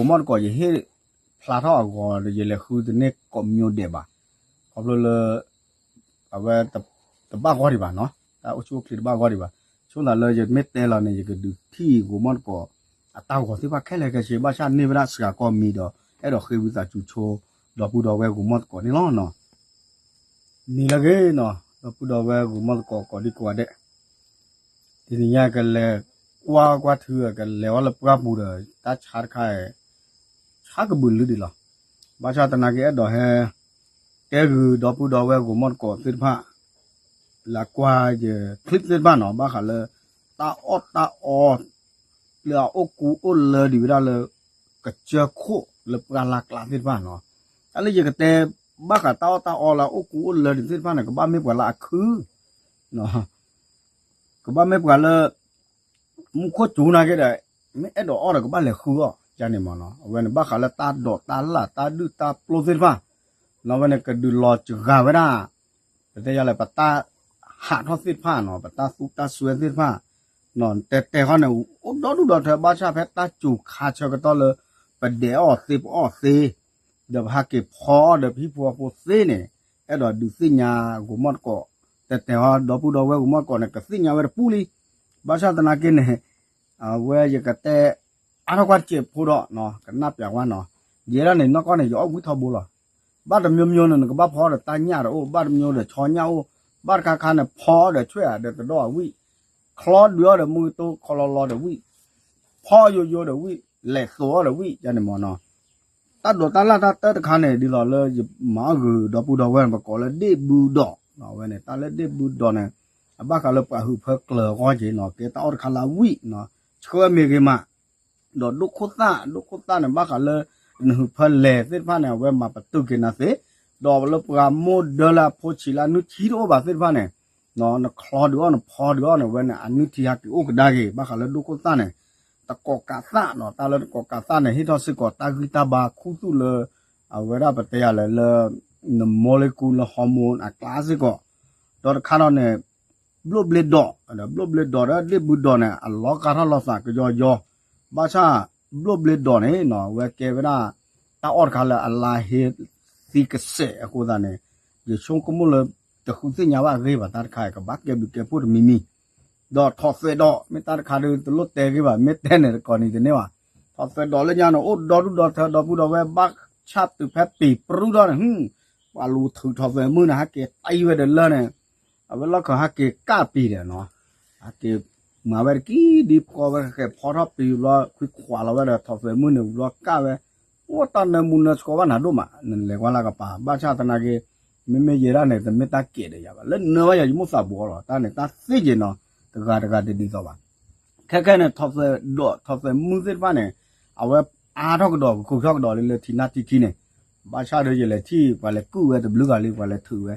ဂိၤမီၣ်တကိး ယဟ့ၣ်ဖျါထီၣ်အဂီၤဒီး ယလဲၤဃုတန့ၢ်ကိးမံၤဒဲးဘၣ်. ခီဖျိလၢ အဝဲ တဘၣ်ဂီၢ်ဒံးဘၣ်နီၤ, တၢ်အိၣ်ဆူၣ်အိၣ်ချ့တဘၣ်ဂီၢ်ဒံးဘၣ်. ဆိသးလၢယမ့ၢ်တဲလီၤန့ၣ် ယကဒုးထံၣ်ဂိၤမီၣ်တကိး အတၢ်ဂီၤသ့ၣ်တဖၣ်ခဲလၢာ်ခဲဆ့ ဘၣ်ဆၣ်န့ၢ်ဝဲဒၣ်စှၤကိးမံၤဒီး အဲၣ်ဒိးဃ့ဝံသးစူၤဆိ ဒီပုၢ်ဒီဝဲၢ်ဂိၤမီၣ်တကိးန့ၣ်လီၤနီၤ. မံၤလၢအဂ့ၤနီၤ, ဒီပုၢ်ဒီဝဲၢ်ဂိၤမီၣ်တကိးကိးဒံကိးဂၤဒဲး, တနံၤညါကလဲၤကွၢ်ကွၢ်ထု ကလဲၤအီၣ်လၢပှၢ်ပူၤဒီး တၢ်ဆါတခါ ဆါကဘုးလုဒံးလီၤ. ဘၣ်ဆၣ်သနာ်က့အဲၣ်ဒိးဟဲ တဲဂုာ်ဒီပုၢ်ဒီဝဲၢ်ဂိၤမီၣ်တကိးသ့ၣ်တဖၣ် လၢကွၢ်ယ clip သ့ၣ်တဖၣ်နီၤ, ဘၣ်ဃးလၢ တၢ်အီၣ်တၢ်အီ လၢအအိၣ်ကူအိၣ်လၢဒံးဝဲဒၣ်လၢ ကစၢၢ်ခိၣ်လၢပှၢ်လၢ်ကျါသ့ၣ်တဖၣ်နီၤ. တၢ်လၢယကတဲ ဘၣ်ဃးတၢ်အီၣ်တၢ်အီလၢအအိၣ်ကူအိၣ်လၢဒံးသ့ၣ်တဖၣ်န့ၣ် ကဘၣ်မ့ၢ်ပှၤလၢအခု ကဘၣ်မ့ၢ်ပှၤလၢ မူခိၣ်စူၤနာ်က့ဒီး မ့ၢ်အဲၣ်ဒိးအီၣ်ဒီး ကဘၣ်လဲၤဃုအီၣ် ယန့ၣ်မ့ၢ်နီၤ. အဝဲန့ၣ် ဘၣ်ဃးလၢတၢ်ဒိးတၢ်လၢ် တၢ်ဒုၣ်တၢ်ပျိၢ်သ့ၣ်တဖၣ်နီၤ, အဝဲန့ၣ် ကဒုးလီၤစှၤဝဲဒၣ် ပတဲယၤလဲၣ် ပတၢ်ဟးထီၣ်သ့ၣ်တဖၣ်နီၤ, ပတၢ်သူတၢ်စွဲသ့ၣ်တဖၣ် တဲတဲဃီန့ၣ် အိၣ်ဒီဒူၣ်ဒီထၢ ဘၣ်ဆၣ်ဖဲတၢ်စူၤခါဆၢကတီၢ်လၢ ပဒဲးအီၣ်သ့ ပအီၣ်သ့ ဒီးပဟးက့ၤဖီအီၣ်ဒီးပဟံၣ်ဖိဃီဖိသ့န့ၣ် အဲၣ်ဒိးဒုးသ့ၣ်ညါဂိၤမီၣ်တကိး တဲတဲဟီ ဒီပုၢ်ဒီဝဲၢ်ဂိၤမီၣ်တကိးန့ၣ် ကသ့ၣ်ညါဝဲတပူၤလံ. ဘၣ်ဆၣ်သနာ်က့န့ၣ် အဝဲယကတဲ အါထီၣ်ကွၢ်တစဲးဖိဒီး ကနၣ်ပျးဝဲနီၤ, ယဲဒၣ်န့ၣ် နီၢ်ကီၢ်န့ၣ် ယအီၣ်ဝံၣ်ထီဘိလီၤ. ဘၣ်တမျိုးမျိုးန့ၣ် နကဘၣ်ဖီဒီးတၢ်ညၣ်တအိၣ်, ဘၣ်တမျိုးဒီးဆီညၣ်အိၣ်, ဘၣ်တခါခါန့ၣ် ဖီဒီးဆွဲၣ်ဧါဒီးတဒီၣ်အဝံၣ်, ချီဒုးအီၣ်ဒီးမုၢ်ကတိခီလီလီဒီးဝံၣ်, ဖီယိယိဒီးဝံၣ်, လဲၤသိးအီၣ်ဒီးဝံၣ် ယန့ၣ်မ့ၢ်နီၤ. တၢ်ဒိးတၢ်လၢ်တၢ်တၢတခါန့ၣ် ဒ်သိးလၢယမၤအီၣ်ဂ့ၤဒီပုၢ်ဒီဝဲၢ်န့ၣ် ပကိးလၢဒ့ၣ်ဘုဒီး, အဝဲန့ၣ် တၢ်လၢဒ့ၣ်ဘုဒီးန့ၣ် အဘၣ်ဃးလၢပှၤဟုးဖၢကျၢၤအဂီၢ်က့ၤနီၤ, ကဲတၢ်အီၣ်တခါလၢအဝံၣ်နီၤ, ဆှၢမ့ၢ်ဂ့ၤမး ဒီးဒိၣ်ခိၣ်သၣ်, ဒိၣ်ခိၣ်သၣ်န့ၣ် ဘၣ်ဃးလၢ နဟုးဖၢလဲၤသ့ၣ်တဖၣ်န့ၣ် အဝဲမၤပတုာ်က့ၤနၤသ့, ဒီးလၢပှၤမိၢ်ဒၢလၢအဖိဆံးလၢအနွံဆံတအိၣ်ဘၣ်သ့ၣ်တဖၣ်န့ၣ် နချီဒုးအီၣ် နဖီဒုးအီၣ်န့ၣ် အဝဲန့ၣ် အနွံထံဟးက့ၤအိၣ်ကဒါက့ၤ ဘၣ်ဃးလၢဒိၣ်ခိၣ်သၣ်န့ၣ် တကိးကးသၣ်နီၤ, တၢ်လၢတကိးကးသၣ်န့ၣ် ဟ့ၣ်ထီၣ်စ့ၢ်ကီးတၢ်ဂံၢ်တၢ်ဘါခူသူၣ်လၢ အဝဲဒၣ်ပတဲယၤလဲၣ်လၢ န molecule လၢ hormone အကျါစ့ၢ်ကီး, ဒီးတခါဒီးန့ၣ် ဘျိၣ်ဘျ့ဒိး, ဒီးဘျိၣ်ဘျ့ဒိးဒီးဒ့ၣ်ဘုဒီးန့ၣ် အလီၤဂာ်ထီၣ်လီၤသးကယီယီ, ဘၣ်ဆၣ် ဘျိၣ်ဘျ့ဒိးန့ၣ်နီၤ အဝဲကဲဝဲဒၣ် တၢ်အီၣ်တခါလၢအလါဟ့သံကစဲးအဃိသတးန့ၣ် ယဆိကမိၣ်လၢ တဃုသ့ၣ်ညါဘၣ်အဂ့ၢ်ဘၣ် တၢ်တခါအံၤ ကဘၣ်ကဲဘျုးကဲဖှိၣ်တမံၤမံၤ, ဒီးထိးသွဲးဒီး မ့ၢ်တၢ်တခါဒုးတလိၣ်တဲဂ့ၢ်ဘၣ် မ့ၢ်တဲန့ၣ်တကိးနံၤတန့ၢ်ဘၣ်, ထိးသွဲးဒီးလၢညါန့ၣ် အိၣ်ဒီဒူၣ်ဒီထၢ ဒီပုၢ်ဒီဝဲၢ် ဘၣ်ဆၣ်တုၤဖဲပံၤပြူဒီးန့ၣ် ပှၤလူၤထုးထိးသွဲးမုၢ်န့ၣ် ဟဲက့ၤတံၢ်ဝဲဒီးလၢန့ၣ် အဝဲလီၢ်ခၢၣ်ဟဲက့ၤကၣ်ပံၤဒီးနီၤ, ဟဲက့ၤမၤဝဲတကံဒ်ဖှီဝဲဃဲးဖီထီၣ်ပံၤဘျီ ခွံခွးလီၤဝဲဒီးထိးသွဲးမုၢ်န့ၣ် ဘျီကၣ်ဝဲ, အိၣ်တၢ်နၢမူနၢဆှီဘၣ်နၤဒိၣ်မး နလဲၤကွၢ်လၢကပၤ ဘၣ်ဆၣ်သနာ်က့ မ့မ့ၢ်ယဲဒၣ်န့ၣ် တမ့ၢ်တၢ်ကဲးဒီးယၤဘၣ် လၢနၢဘၣ်ယၤယမိၢ်သးဘှီလီၤ တၢ်န့ၣ် တၢ်သ့က့ၤနီၤ, တဂၤတဂၤတဒ်သိးဘၣ် ခဲခဲန့ၣ် ထိးသွဲးဒီးထိးသွဲးမုၢ်သ့ၣ်တဖၣ်န့ၣ် အဝဲအါထီၣ်ကဒီး ကကူးထီၣ်ကဒီးလၢလၢထံနၢ်ထံခံန့ၣ်, ဘၣ်ဆၣ်ဒီးယလဲၤထံၣ် ပှၤလဲၤကုၢ်ဝဲတဘျုးဂၤလံ ပှၤလဲၤထုးဝဲ,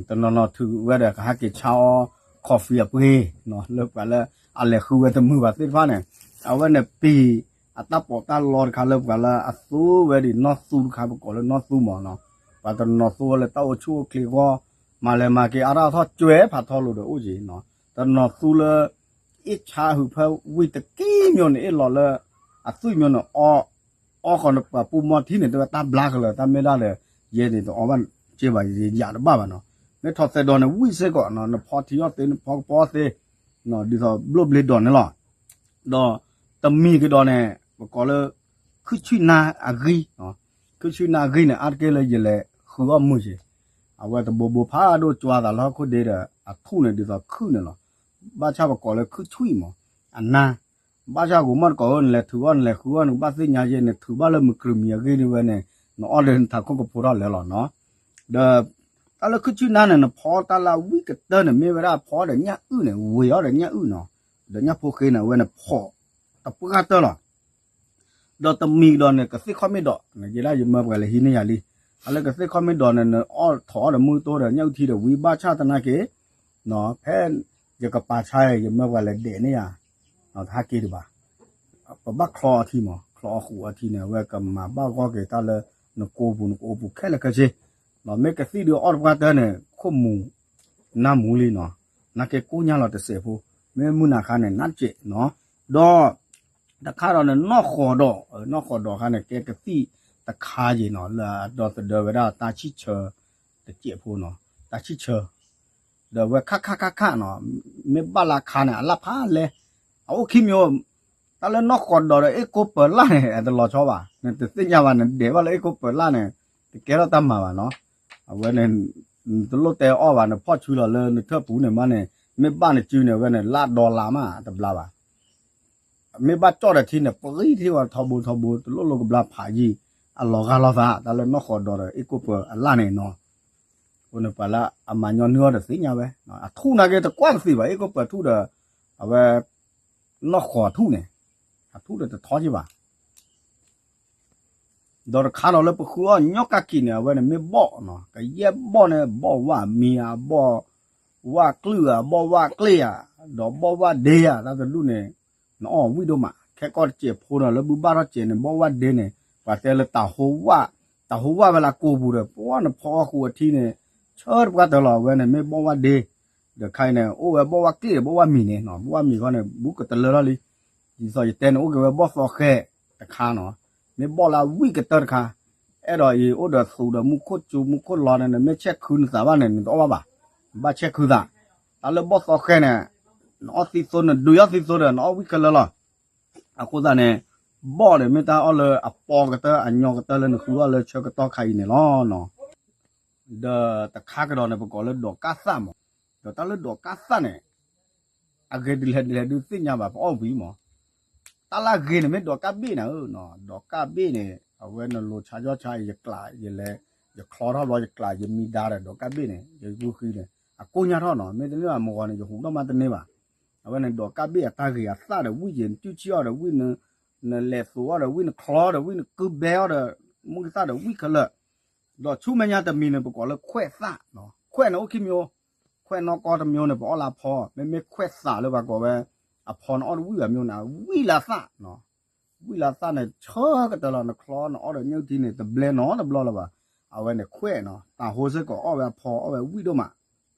တနီၤနီၤထုးဝဲဒီးကဟဲက့ၤဆါအီၤ coffee အပှ့ၤ, လၢပှၤလၢအလဲၤဃုဝဲတမုာ်ဘၣ်သ့ၣ်တဖၣ်န့ၣ်, အဝဲန့ၣ်ပံၤ အတၢ်ပီးတၢ်လီတခါလၢပှၤလၢအသူဝဲဒံးနီၢ်သူတခါ ပကိးလၢနီၢ်သူမ့ၢ်နီၤ, ပှၤတနီၤသူဝဲလၢတၢ်အိၣ်ဆူၣ်အိၣ်ချ့အဂီၢ်, မၤလဲၤမၤက့ၤအါထီၣ်အထီၣ်ကွဲးဖးထီလိၤဒီးအိၣ်က့ၤနီၤ, တနီၤသူလၢ အ့ၣ်ဆါဟုးဖၢဝံၤတက့ၢ်မျိုးန့ၣ် အ့ၣ်လီၤလၢ အသွံၣ်မျိုးန့ၣ် အီဃီၤနပှၤပူမီထံန့ၣ် တဲဝဲတၢ်ဘျါကလၢၤ တၢ်မ့ၢ်ဒၣ်ဒီး ယဲန့ၣ်တအီဘၣ်က့ဘၣ် ယယးတဘၣ်ဘၣ်နီၤ, မ့ၢ်ထိးသွဲးဒီးန့ၣ် ဝံၣ်စ့ၢ်ကီးနီၤ နဖီထံအီၣ်သ့ နဖီကပီၤသ့ ဒ်သိးဘျိၣ်ဘျ့ဒီးန့ၣ်လီၤ, ဒီးတမံၤကဒီးန့ၣ် ပကိးလၢ ခုၣ်ဆံၣ်နါအဂံၢ်, ခုၣ်ဆံၣ်နါအဂံၢ်န့ၣ် အါတက့ၢ်လၢယလဲၤဃုအီၣ်မုာ်က့ၤ, အဝဲတဘိဘိဖးဒိၣ်ကွၢ်သးလၢဟီၣ်ခိၣ်ဒ့ဒီး အထူၣ်န့ၣ်ဒ်သိးခုၣ်န့ၣ်လီၤ, ဘၣ်ဆၣ်ပကိးလၢခုၣ်ဆံၣ်မး အနါ, ဘၣ်ဆၣ်ဂိၤမီၣ်တကိးဧၢ နလဲၤထုးအီၣ် နလဲၤဃုအီၣ် နကဘၣ်သ့ၣ်ညါယဲ နထုးဘၣ်လၢမုၢ်ကြုၤမံၤအဂ့ၢ်န့ၣ်ဝဲန့ၣ် နအီၣ်ဒီးနထးခိၣ်ကဖိထီၣ်လဲၤလီၤနီၤ, ဒီး တၢ်လၢခုၣ်ဆံၣ်နါန့ၣ် နဖီတၢ်လၢအဝံၣ်ကတၢၢ်န့ၣ် မ့ၢ်ဝဲဒၣ်ဖီဒီးညၣ်အုၣ်န့ၣ် ဝ့ၤအီၣ်ဒီးညၣ်အုၣ်နီၤ, ဒီးညၣ်ဖိဃ့န့ၣ် အဝဲန့ၣ်ဖီတပှၢ်တၢၢ်လီၤ ဒီးတမံၤကဒီးန့ၣ် ကသ့ၣ်ခီၣ်မ့ၢ်ဒီး နကဲဒၣ်ယမၢပှၤလဲၤဟံးန့ၢ်ယၤလံ, အလၢကသ့ၣ်ခီၣ်မ့ၢ်ဒီးန့ၣ် နအီၣ်ထိးအီၣ်ဒီးမုၢ်တိဒီးညၣ်အုၣ်ထံဒီးဝံၤဘၣ်ဆၣ်သနာ်က့ ဖဲ ယကပာ်ဆါ ယမၢပှၤလဲၤဒဲးန့ၢ်ယၤ တဟးက့ၤဒံးဘၣ်, ပဘၣ်ချီအထံမး ချီအဃုာ်အထံန့ၣ် အဝဲကမၤဘၣ်ဂီၢ်က့ၤတၢ်လၢ နကိပူၤနကအိပူၤခဲလၢာ်ခဲဆ့, မ့ၢ်ကသံၣ်ဒုးအီၣ်တပှၢ်တၢၢ်န့ၣ် ခိၣ်မူၤ နၢ်မူၤလံနီၤ, နာ်က့ကိၣ်ညါလီၤတစဲးဖိ, မ့ၢ်မုၢ်နၤခါန့ၣ် နးစဲးနီၤ, ဒီး တခါဒီးန့ၣ် နီၢ်ဃီၤဒီး, နီၢ်ဃီၤဒီးခါန့ၣ် ကဲကသံၣ်တခါယံၤနီၤ လၢအဒီသဒၢဝဲဒၣ်တၢ်ဆံၣ်ဆၢတစဲးဖိနီၤ, တၢ်ဆံၣ်ဆၢ ဒီးဝဲခါခါခါခါနီၤ, မ့ၢ်ဘၣ်လၢခါန့ၣ် အလၣ်ဖးလဲၣ်, အအိၣ်ခံမံၤ, တၢ်လၢနီၢ်ဃီၤဒီးဒီး အ့ၣ်ကိပၢၤလၣ်န့ၣ် အတလီၤဆီဘၣ်, နတသ့ၣ်ညါဘၣ် နဒဲးဘၣ်လၢအ့ၣ်ကိပၢၤလၣ်န့ၣ် တကဲထီၣ်တၢ်မၤဘၣ်နီၤ, အဝဲန့ၣ် နတလိၣ်တဲအီၣ်ဘၣ် နဖီၣ်ဆူလီၤလၢနထၢၣ်ပူၤန့ၣ်မးန့ၣ် မ့ၢ်ဘၣ်နစုန့ၣ် အဝဲန့ၣ် လၢဒီလါမး တဘျါဘၣ် မ့ၢ်ဘၣ်ကၠီၣ်ဒီးထံန့ၣ် ပဂံၢ်ထံဝဲထီဘိထီဘိ တလိၣ်လိကဘျါဖးယံၤ, အလီၤဂာ်လိာ်သး တၢ်လၢနီၢ်ဃီၤဒီးဒီး အ့ၣ်ကိပၢၤအလၣ်န့ၣ်နီၤ, အဃိန့ၣ် ပှၤလၢအမၤညီနုၢ်အီၤဒီးသ့ၣ်ညါဝဲ, အထူၣ်နာ်က့တကွၢ်တသ့ဘၣ် အ့ၣ်ကိပၢၤထူၣ်ဒီး အဝဲ နီၢ်ဃီၤထူၣ်န့ၣ်, အထူၣ်ဒီးတထီက့ဘၣ် ဒီးတခါဒီးလၢပဃုအီၣ်ညီကၢ်ခံန့ၣ် အဝဲန့ၣ်မ့ၢ်ဘီၣ်နီၤ, ကယဲၢ်ဘီၣ်န့ၣ် ဘီၣ်ဝၣ်မံၤဧါ, ဘီၣ်ဝၣ်ကျုၢ်ဧါ, ဘီၣ်ဝၣ်ကျ့ဧါ, ဒီးဘီၣ်ဝၣ်ဒ့ဧါ, တၢ်တဒူၣ်န့ၣ် နအီၣ်ဝံၣ်ဒိၣ်မး, ခဲကီၢ်တစဲးဖိနီၤ လၢဘုဘၣ်ထီၣ်စဲးန့ၣ် ဘီၣ်ဝၣ်ဒ့န့ၣ် ပှၤတဲလၢတၤဟိဝၣ်, တၤဟိဝၣ်ဝဲလၢကိာ်ပူၤဒီး ပှၤနဖီအီၣ်ဃုာ်အထံန့ၣ် ဆၢတပှၢ်တၢၢ်လီၤ, အဝဲန့ၣ်မ့ၢ်ဘီၣ်ဝၣ်ဒ့, ဒီးခါအံၤန့ၣ် အိၣ်ဝဲဘီၣ်ဝၣ်ကျ့ဒီး ဘီၣ်ဝၣ်မံၤန့ၣ်နီၤ, ဘီၣ်ဝၣ်မံၤခီန့ၣ် ဘူးကတၢၢ်လၢလီၤလံ, ဒ်သိးယတဲန့ၣ် အိၣ်က့ၤဝဲဘီၣ်သီဃဲတခါနီၤ, မ့ၢ်ဘီၣ်လၢအဝံၣ်ကတၢၢ်တခါ, အဲၣ်ဒိးအံၤအိၣ်ဒီးသူးဒီးမူခိၣ်စူၤမူခိၣ်လီၤန့ၣ် နမ့ၢ်ဆဲးခုနသးဘၣ်န့ၣ် နတအီၣ်ဘၣ်ဘၣ်, နဘၣ်ဆဲးခုသး, တၢ်လၢဘီၣ်သီဃဲန့ၣ် နအီၣ်သံသိ နဒုးအီၣ်သံသိဒီး နအီၣ်ဝံၣ်ခဲလၢာ်လီၤ, အဃိသတးန့ၣ် ဘီၣ်န့ၣ် မ့ၢ်တၢ်အီၣ်လၢအပီကတၢၢ်အညီကတၢၢ်လၢနဃုအီၣ်လၢဆၢကတီၢ်ခါအံၤန့ၣ်လီၤနီၤ. ဒီးတခါကဒီးန့ၣ် ပကိးလၢဒိးကၣ်သၣ်မး, ဒီးတၢ်လၢဒိးကၣ်သၣ်န့ၣ် အဂ့ၤဒ်လဲၣ်ဒ်လဲၣ်ဒုးသ့ၣ်ညါဘၣ် ပအီၣ်ဝံၤမး, တၢ်လၢအဂ့ၤန့ၣ်မ့ၢ်ဒိးကၣ်ဘ့ၣ်န့ၣ်ဧၢ, ဒိးကၣ်ဘ့ၣ်န့ၣ် အဝဲနလိၤဆါယီၢ်ဆါ ယကျး ယလဲၤ ယချီထီၣ်ဘျီ ယကျး ယမံဒါဒီး ဒိးကၣ်ဘ့ၣ်န့ၣ် ယဂုာ်ဃံန့ၣ် အကိၢ်ညါထီၣ်နီၤ, မ့ၢ်တန့ၢ်ဘၣ်မဂီၢ်န့ၣ် ယဟူးထီၣ်မးတန့ၢ်ဘၣ်, အဝဲန့ၣ်ဒိးကၣ်ဘ့ၣ်အတၢ်ဂ့ၤအသၣ်ဒီး ဝံၣ်ယံၤ နစုၣ်ဆံၣ်အီၣ်ဒီးဝံၣ်, နလဲၤသူးအီၣ်ဒီးဝံၣ် နချီဒီးဝံၣ် နကုဘဲအီၣ်ဒီး မုၢ်ကသၣ်ဒီးဝံၣ်ခဲလၢာ်, ဒီးဆူမဲာ်ညါတမံၤန့ၣ် ပကိးလၢခွဲးသၣ်နီၤ, ခွဲးန့ၣ်အိၣ်ခံမံၤ, ခွဲးနီၢ်ကီၢ်တမံၤန့ၣ် ပအီၣ်လၢအဖီ, မ့မ့ၢ်ခွဲးသၣ်လၢပှၤကိးဝဲ အဖီန့ၣ်အီၣ်တဝံၣ်ဘၣ်မံၤန့ၣ် ဝံၣ်လၢသၣ်နီၤ, ဝံၣ်လၢသၣ်န့ၣ် ဆၢကတၢၢ်လီၤ, နချီနအီၣ်ဒီးညၣ်ထံန့ၣ် တဘျဲနီတဘျီလၢၤဘၣ်, အဝဲန့ၣ်ခွဲးနီၤ, တၤဟိစ့ၢ်ကီးအီၣ်ဝဲအဖီ အီၣ်ဝဲဝံၣ်ဒိၣ်မး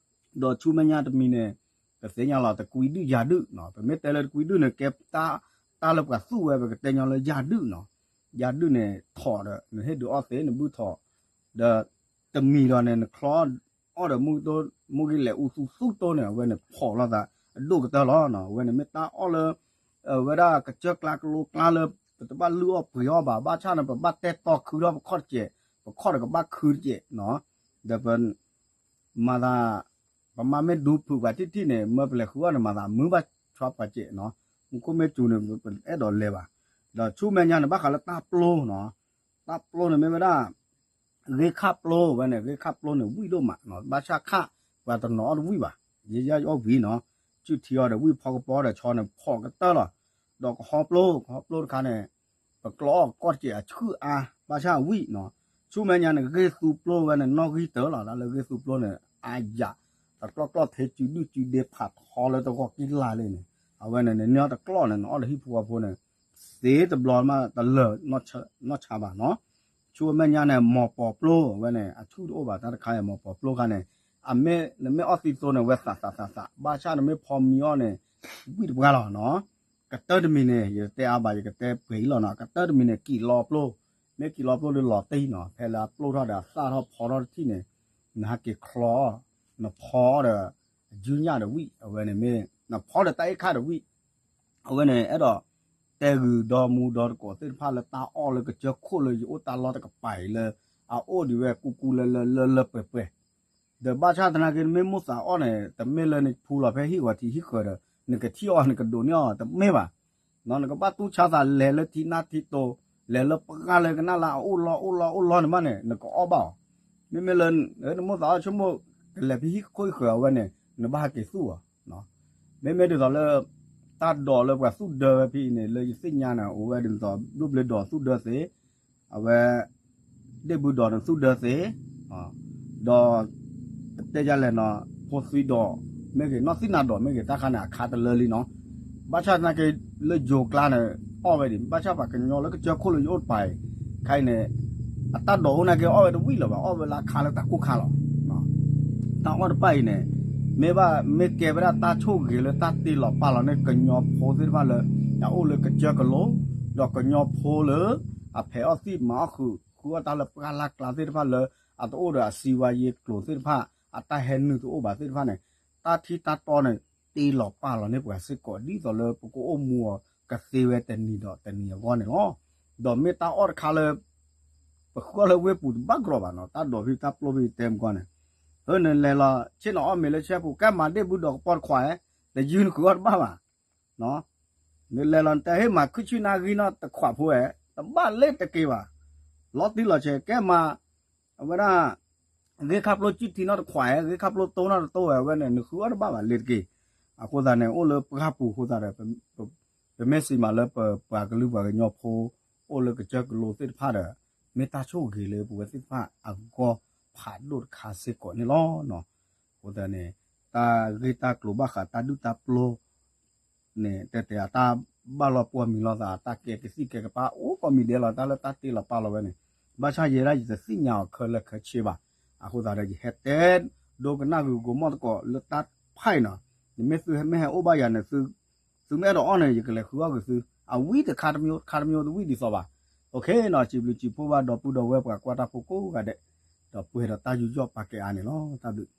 ဒီးဆူမဲာ်ညါတမံၤန့ၣ် ပသ့ၣ်ညါလီၤ တကွံဒုၣ်ယၤဒုၣ်နီၤ, ပမ့ၢ်တဲလၢတကွံဒုၣ်န့ၣ် ကဲတၢ် တၢ်လၢပှၤသူၣ်ဝဲ ပကတဲညီလၢယၤဒုၣ်နီၤ, ယၤဒုၣ်န့ၣ် ထိးဒီး နဟ့ၣ်ဒုးအီၣ်သ့ နဘုၣ်ထိး, ဒီးတမံၤဒီးန့ၣ် နချီအီၣ်ဒီးမုၢ်ကတိၢ် မုၢ်ကလဲၤအူသူသူတိၢ်န့ၣ် အဝဲန့ၣ်ဖီၣ်လိာ်သး အဒိၣ်ကတၢၢ်လီၤနီၤ, အဝဲန့ၣ်မ့ၢ်တၢ်အီၣ်လၢ ဝဲဒၣ်ကစၢၢ်ကျါကလိကျါလၢ ပတဘၣ်လုၢ်အီၣ်ပှ့ၤအီၣ်ဘၣ်, ဘၣ်ဆၣ်န့ၣ် ပဘၣ်တဲတီခုထီၣ်ပခီၣ်တစဲး, ပခီၣ်ဒီးကဘၣ်ခုတစဲးနီၤ, ဒီးပ မၤသး ပမၤမ့ၢ်ဒူဖုးပှၤထံၣ်ထံၣ်န့ၣ် မၢပလဲၤဃုအီၣ်န့ၣ် မၤသးမုာ်ဘၣ်ဆှါပှၤစဲးနီၤ, မူခိၣ်မ့ၢ်စူၤန့ၣ် ပအဲၣ်ဒိးလဲၤဘၣ်, ဒီးဆူမဲာ်ညါန့ၣ် ဘၣ်ဃးလၢတၢ်ပျိနီၤ, တၢ်ပျိန့ၣ်မ့ၢ်ဝဲဒၣ် ဂ့ၢ်ခၣ်ပျိဝဲန့ၣ် ဂ့ၢ်ခၣ်ပျိန့ၣ် ဝံၣ်ဒိၣ်မးနီၤ, ဘၣ်ဆၣ်ခၣ် ပှၤတနီၤအီၣ်တဝံၣ်ဘၣ်, ယဲယဲအီၣ်ဝံၤနီၤ, စုၣ်ထံအီၣ်ဒီးဝံၣ် ဖီကပီၤဒီးဆီန့ၣ် ဖီၣ်ကတၢၢ်လီၤ, ဒီးကဟီပျိ ကဟီပျိတခါန့ၣ် ပကျီအီၣ်ကီၢ်တစဲးအဆူၣ်အါ ဘၣ်ဆၣ်ဝံၣ်နီၤ, ဆူမဲာ်ညါန့ၣ် ဂ့ၢ်သူပျိဝဲန့ၣ် နီၣ်ဂံၢ်တၢလီၤ, တၢ်လၢဂ့ၢ်သူပျိန့ၣ် အါယၤ တကျီၣ်ကျီၣ်ထံးစုဒုၣ်စုဒ့ဖးထီလၢတဂီၢ်ကံလါလံန့ၣ်, အဝဲန့ၣ် နန့ၢ်အီၣ်တကျီၣ်န့ၣ် နအီၣ်ဒီးဟံၣ်ဖိဃီဖိန့ၣ် သ့တဘျီမးတလၢာ်နီၢ်ဆါဘၣ်နီၤ, ဆူမဲာ်ညါန့ၣ် မီၤပီၤပျိဝဲန့ၣ် အဆူၣ်တအိၣ်ဘၣ် တၢ်တခါအံၤ မီၤပီၤပျိခါန့ၣ် အမ့ၢ် နမ့ၢ်အီၣ်သံသိန့ၣ် ဝဲသးသးသးသး ဘၣ်ဆၣ်နမ့ၢ်ဖီမံအီၣ်န့ၣ် ဝံၣ်တပှၢ်လီၤနီၤ, ကတၢၢ်တမံၤန့ၣ် ယတဲအါဘၣ် ယကတဲပှဲၤအံၤလီၤနီၤ, ကတၢၢ်တမံၤန့ၣ် ကံၣ်လီပျိ, မ့ၢ်ကံၣ်လီပျိဒီးလီၤတံၢ်နီၤ, ဖဲလၢအပျိၣ်ထီၣ်ဒီးအသၣ်ထီၣ်ဖီထီၣ်တထံၣ်န့ၣ် နဟးက့ၤချီအီၣ်, နဖီအီၣ်ဒီး အယုၢ်ညၣ်ဒီးဝံၣ်, အဝဲန့ၣ်မ့ၢ် နဖီဒီးတၢ်အ့ၣ်ခၣ်ဒီးဝံၣ်, အဝဲန့ၣ် အဲၣ်ဒိး တဲဂုာ်ဒီမူဒီတကိးသ့ၣ်တဖၣ်လၢတၢ်အီၣ်လၢကစၢၢ်ခိၣ်လၢယအိၣ်တၢ်လီၢ်တကပၤအံၤလၢ အအိၣ်ဒံးဝဲကူကူလၢလၢလၢလၢပှဲၤပှဲၤ, ဒီးဘၣ်ဆၣ်သနာ်က့ နမ့ၢ်မိၣ်သးအီၣ်န့ၣ် တမ့ၢ်လၢနဖူလီၤဖဲဟံၣ်ဂီၤထံးဟံၣ်ဃၢၤဒီး နကထံၣ်အီၣ် နကဒိးန့ၢ်အီၣ် တမ့ၢ်ဘၣ်, နကဘၣ်တူၢ်ဆါသးလဲၤလၢထံနၢ်ထံတိၤ, လဲၤလၢပှၢ်လၢကနၣ်လၢအအိၣ်လီအိၣ်လီအိၣ်လီန့ၣ်မးန့ၣ် နကအီၣ်ဘၣ်အီၤ, မ့မ့ၢ်လၢ နမိၣ်သးအီၣ်ဆိကမိၣ် ကလဲၤဖဲဟံၣ်ခိၣ်ဟံၣ်ဃၢၤအဝဲန့ၣ် နဘၣ်ဟးက့ၤသူၣ်အီၤ, မ့မ့ၢ်ဒ်သိးလၢ တၢ်ဒိးလၢပှၤသူၣ်ဒၢဝဲဖဲအံၤန့ၣ် လၢယသ့ၣ်ညါန့ၣ် အိၣ်ဝဲဒ်သိး ဘျုးဘျ့ဒိးသူၣ်ဒၢသ့, အဝဲ ဒ့ၣ်ဘုဒီးနသူၣ်ဒၢသ့, ဒီး ပတဲယလဲၣ်နီၤ ဖိသွံဒိးမ့ၢ်ဂ့ၤ နီၢ်သံနၤဒိးမ့ၢ်ဂ့ၤ တၢ်ခါန့ၣ် အခါတလၢလံနီၤ, ဘၣ်ဆၣ်သနာ်က့ လၢယိၤကျါန့ၣ် အီၣ်ဝဲဒံး ဘၣ်ဆၣ်ပှၤကညီလၢကစၢၢ်ခိၣ်လၢယအိၣ်တပၤအံၤ ခဲအံၤန့ၣ် အတၢ်ဒိးအိၣ်နာ်က့ အီၣ်ဝဲတဝံၣ်လၢၤဘၣ် အီၣ်ဝဲလၢအခါလၢတၢ်ကိၢ်ခါလီၤ, တၢ်အီၣ်တဖၣ်အံၤန့ၣ် မ့ၢ်ဘၣ်မ့ၢ်ကဲဝဲဒၣ်တၢ်ဆိၣ်ဂ့ၤလၢတၢ်တ့လီၤပာ်လီၤန့ၢ်ကညီဖိသ့ၣ်တဖၣ်လၢ အိၣ်လၢကစၢၢ်ကလိ ဒီးကညီဖိလၢ အဖဲးအီၣ်သံၣ်မၤအီၣ်ဃုာ် ဃုအီၣ်တၢ်လၢပှၢ်လၢ်ကျါသ့ၣ်တဖၣ်လၢ အတအိၣ်ဒီးအစံဝါယ့ကျိၤသ့ၣ်တဖၣ် အတၢ်ဟဲနုာ်တအိၣ်ဘၣ်သ့ၣ်တဖၣ်န့ၣ် တၢ်ထံတၢ်တီန့ၣ် တ့လီၤပာ်လီၤန့ၢ်ပှၤစ့ၢ်ကီး ဒ်သိးလၢပကအိၣ်မူအီၤကသ့ဝဲတနံၤဒီးတနံၤအဂီၢ်န့ၣ်လီၤ. ဒီးမ့ၢ်တၢ်အီၣ်တခါလၢ ပဃုအီၣ်လၢဝ့ၢ်ပူၤတဘၣ်ကြီဘၣ်နီၤ တၢ်ဒိးဖံးတၢ်ပျိဖံးတဲမကီန့ၣ်, နလဲၤလီၤဆ့ၣ်နီၤအီၣ်မ့ၤလၢဆဲပူၤ ကဲမၤဒ့ၣ်ဘုဒီးကပီၤတခွးဧဲ, တယုၢ်နဃုအီၣ်တဘၣ်ဘၣ်, နလဲၤလီၤနတဲဟ့ၣ်မၤခုၣ်ဆံၣ်နါဂံၢ်နီၣ်တခွးဖိဧဲ, တဘၣ်လဲၣ်တက့ၤဘၣ်, လီၤတံၢ်လီၤဆဲး ကဲမၤ အဝဲဒၣ် ဂ့ၢ်ခၣ်ပျိစံၣ်ထံနီၣ်တခွးဧဲ, ဂ့ၢ်ခၣ်ပျိတိၢ်နီၣ်တတိၢ်ဧဲ, အဝဲန့ၣ် နဃုအီၣ်တဘၣ်ဘၣ်လဲၣ်တက့ၤ, အဃိသတးန့ၣ် အိၣ်လၢပှၢ်ပူၤအဃိသတးဒီး ပမ့ၢ်စံးမးလၢပပှၤကလုာ်ပှၤကညီဖိ အိၣ်လၢကစၢၢ်ကလိသ့ၣ်တဖၣ်ဒီး မ့ၢ်တၢ်ဆိၣ်ဂ့ၤလၢပဝဲသ့ၣ်တဖၣ်အဂီၢ်ဖးဒိၣ်တခါစ့ၢ်ကီးန့ၣ်လီၤ. အဃိသတးန့ၣ် တၢ်ဂ့ၢ်တၢ်ကျိၤဘၣ်ဃးတၢ်ဒုၣ်တၢ်ပျိ န့ၣ် တဲတဲအတၢ်ဘၣ်လီၤပှီၢ်မံၤလိာ်သး တၢ်ကဲကသံၣ်ကဲကပၤ အိၣ်ကိးမံၤဒဲးလီၤ တၢ်လၢတၢ်တ့လီၤပာ်လီၤဝဲန့ၣ်, ဘၣ်ဆၣ်ယဲဒၣ်ယတသ့ၣ်ညါအီၤခဲလၢာ်ခဲဆ့ဘၣ်. အဃိသတးဒီး ယဟဲတဲ ဒိကနၣ်ဂုၤကိးမီၢ်သကိးလၢတၢ်ဖးအံၤနီၤ, နမ့ၢ်သုမ့ၢ်ဟဲအိၣ်ဘၣ်ယၤန့ၣ် သုမ့ၢ်အဲၣ်ဒိးအီၣ်န့ၣ် ယကလဲၤဃုအီၣ်ဂ့ၤသု, အဝံတခါတမံၤ တခါတမံၤတဝံၣ်ဒ်သိးဘၣ်. အိၣ်ခ့နီၤ စံးဘျုးစံးဖှိၣ်ဘၣ်ဒီပုၢ်ဒီဝဲၢ်ပှၤကွၢ်တၢ်ဖိကိးဂၤဒဲး, ဒီးပှဲၤဒီးတၢ်ယူးယီၣ်ပာ်ကဲအါန့ၣ်လီၤ. တၢ်ဘျုး